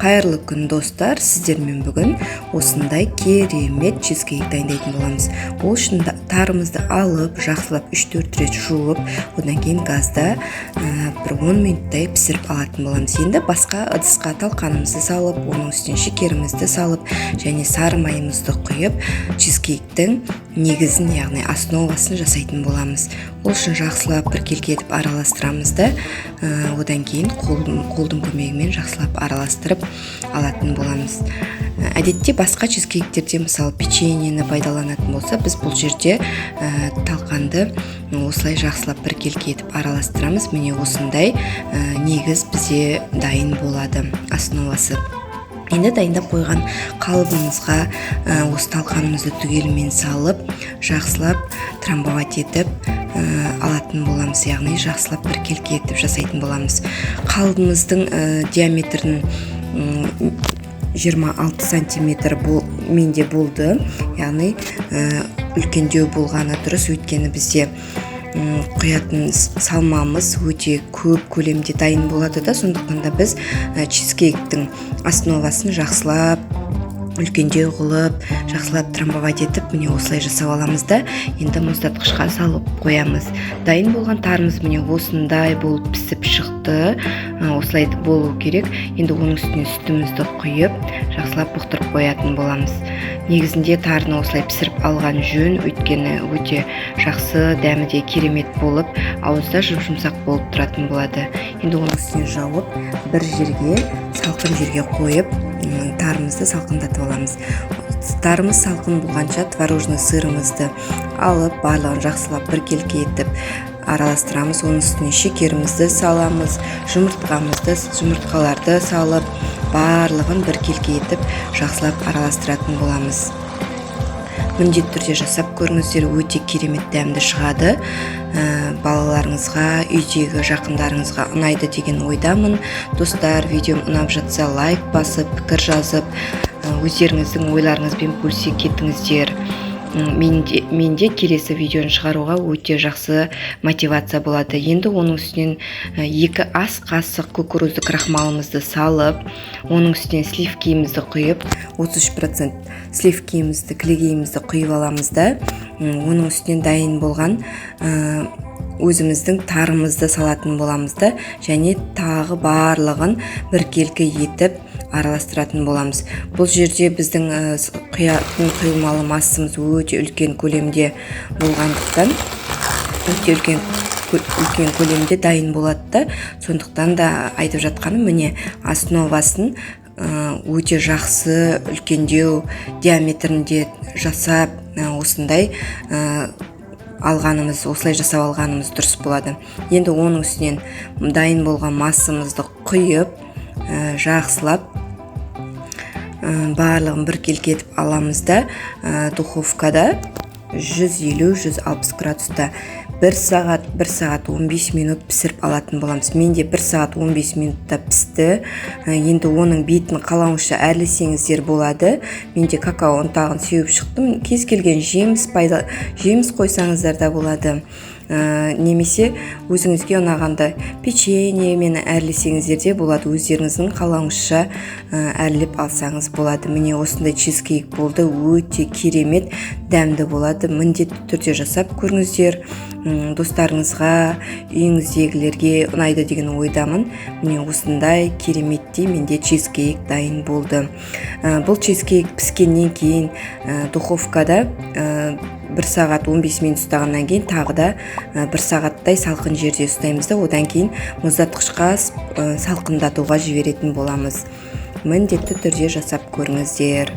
Қайырлы күн, достар! Сіздермен бүгін осындай керемет чизкейк дайындайтын боламыз. Ол үшін тарымызды алып, жақсылап 3-4 рет жуып, одан кейін газда бір 10 минуттай пісіріп алатын боламыз. Енді басқа ыдысқа талқанымызды салып, оның үстіне шекерімізді салып және сары майымызды құйып, чизкейктің негізін, яғни основасын жасайтын боламыз. Ол үшін жақсылап біркелкі етіп араластырамыз да, одан кейін қолдың көмегімен жақсылап араластырып алатын боламыз. Әдетте басқа чизкейктерде, мысалы, печеньені пайдаланатын болса, біз бұл жерде талқанды осылай жақсылап біркелкі етіп араластырамыз. Міне, осындай негіз бізде дайын болады, основасы. Енді дайындап қойған қалыбымызға осы талқанымызды түгелімен салып, жақсылап трамбовать етіп алатын боламыз, яғни жақсылап біркелкі етіп жасайтын боламыз. Қалыбымыздың диаметрін 26 сантиметр бол, менде болды, яғни үлкендеу болғаны дұрыс, өйткені бізде құятын салмамыз өте көп көлемде дайын болады да. Сондықтан да біз чизкейктің основасын жақсылап үлкендеу қылып, жақсылап трамбовать етіп, міне, осылай жасап аламыз да, енді мұздатқышқа салып қоямыз. Дайын болған тарымыз, міне, осындай болып пісіп шықты. Осылай болу керек. Енді оның үстіне сүтімізді құйып, жақсылап бұқтырып қоятын боламыз. Негізінде тарыны осылай пісіріп алған жөн, өйткені өте жақсы, дәмі де керемет болып, ауызда жұп жұмсақ болып тұратын болады. Енді оның үстіне жауып, бір жерге, салқын жерге қойып, тарымызды салқындатып аламыз. Тарымыз салқын болғанша, творожный сырымызды алып, барлығын жақсылап біркелкі етіп араластырамыз. Оның үстіне шекерімізді саламыз, жұмыртқаларды салып, барлығын біркелкі етіп жақсылап араластыратын боламыз. Міндетті түрде жасап көріңіздер, өте керемет дәмді шығады. Балаларыңызға, үйдегі жақындарыңызға ұнайды деген ойдамын. Достар, видеом ұнап жатса, лайк басып, пікір жазып, өздеріңіздің ойларыңызбен бөлісе кетіңіздер. Менде келесі видеоны шығаруға өте жақсы мотивация болады. Енді оның үстінен 2 ас қасық кукурузды крахмалымызды салып, оның үстінен сливкиімізді құйып, 33% сливкиімізді, кілегейімізді құйып аламыз да, оның үстінен дайын болған өзіміздің тарымызды салатын боламыз да, және тағы барлығын біркелкі етіп араластыратын боламыз. Бұл жерде біздің құятын құйылмалы массамыз өте үлкен көлемде болғандықтан, өте үлкен көлемде дайын болады да. Сондықтан да айтып жатқаным, міне, основасын өте жақсы үлкендеу диаметрінде жасап, осындай алғанымыз, осылай жасап алғанымыз дұрыс болады. Енді оның үстінен дайын болған массамызды құйып, жақсылап барлығын біркелкі етіп аламыз да, духовкада 150-160 градуста 1 сағат, 1 сағат 15 минут пісіріп алатын боламыз. Менде 1 сағат 15 минутта пісті. Енді оның бетін қалауынша әрлесеңіздер болады. Менде какао ұнтағын сеуіп шықтым. Кез келген жеміс пайда, жеміс қойсаңыздар да болады, немесе өзіңізге ұнағанда печеньемен әрлесеңіздер де болады. Өздеріңіздің қалауыңызша әрлеп алсаңыз болады. Міне, осындай чизкейк болды, өте керемет дәмді болады. Міндетті түрде жасап көріңіздер. Достарыңызға, үйіңіздегілерге ұнайды деген ойдамын. Міне, осындай кереметтей менде чизкейк дайын болды. Бұл чизкейк піскеннен кейін духовкада 1 сағат 15 минут ұстағаннан кейін, тағы да 1 сағаттай салқын жерде ұстаймыз да, одан кейін мұздатқышқа салқындатуға жіберетін боламыз. Міндетті түрде жасап көріңіздер.